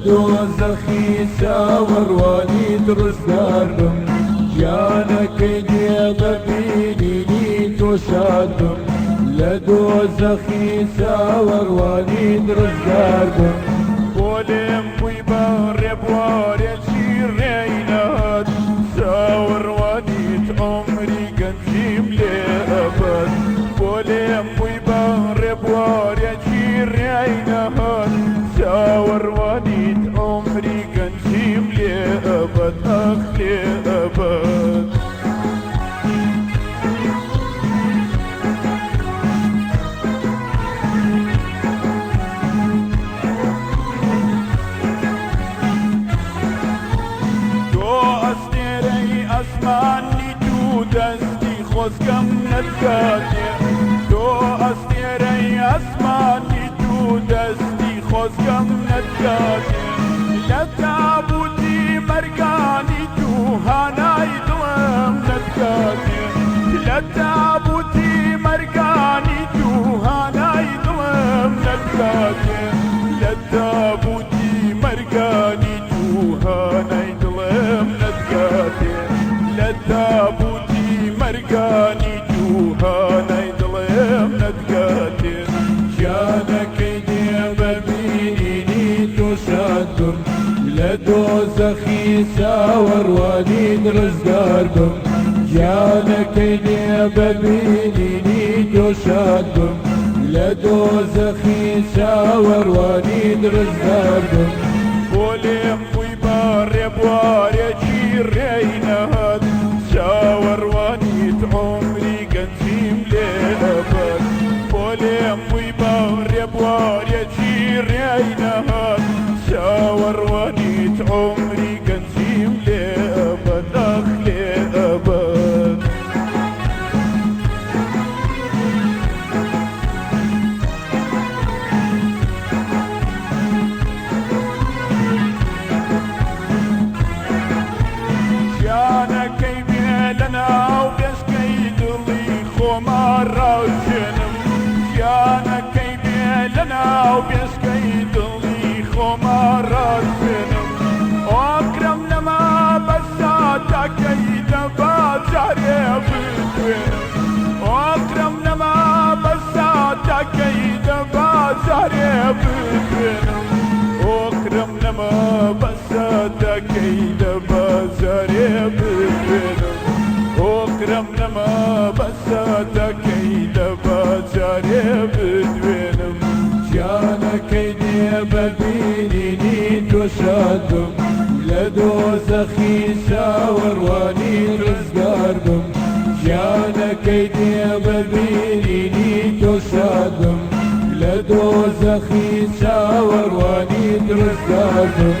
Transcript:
دۆزەخی چاوەڕوانیت ڕزگار بم، گیانەکەی دێ بە بینینی تۆ شاد بم، لە دۆزەخی چاوەڕوانیت ڕزگار بم. بۆ لێم بووی بە ڕێبوارێکی ڕێی نەهات، چاوەڕوانیت عومری گەنجیم لێ ئەبات. بۆ لێم بووی بە ڕێبوارێکی ڕێی نەهات، چاوەڕوانیت عومری گەنجیم لێ ئەبات، ئاخ لێ ئەبات. تۆ ئەستێرەی ئەسمانیت و دەستی خۆزگەم نەتگاتێ، تۆ ئەستێرەی ئەسمانیت و دەستی خۆزگەم نەتگاتێ، لە تابووتی مەرگانیت و هانای دڵم نەتگاتێ، لە تابووتی مەرگانیت و هانای دڵم نەتگاتێ، لە تابووتی مەرگانیت و هانای دڵم نەتگاتێ، لە تابووتی مەرگانیت و هانای دڵم نەتگاتێ. گیانەکەی دێ بە بینینی تۆ شاد بم، لە دۆزەخی چاوەڕوانیت ڕزگار بم، گیانەکەی دێ بە بینینی تۆ شاد بم، لە دۆزەخی چاوەڕوانیت ڕزگار بم. بۆ لێم بووی بە ڕێبوارێکی ڕێی نەهات، چاوەڕوانیت عومری گەنجیم لێ ئەبات. بۆ لێم بووی بە ڕێبوارێکی ڕێی نەهات، چاوەڕوانیت عومری گەنجیم لێ ئەبات، ئاخ لێ ئەبات. گیانەکەی بێ لەناو بێشکەی دڵی خۆما ڕاوچێنم، گیانەکەی بێ لەناو بێشکەی دڵی خۆما ڕاوچێنم، ئۆکرم نەما بەساتەکەی دەبا جارێ بتوێنم، ئۆکرم نەما بەساتەکەی دەبا جارێ بتوێنم، ئۆکرم نەما بەساتەکەی دەبا جارێ بتوێنم، ئۆکرم نەما بەساتەکەی دەبا جارێ بتوێنم. گیانەکەی دێ بە بینینی تۆ شاد بم، لە دۆزەخی چاوەڕوانیت ڕزگار بم، گیانەکەی دێ بە بینینی تۆ شاد بم، لە دۆزەخی چاوەڕوانیت ڕزگار بم.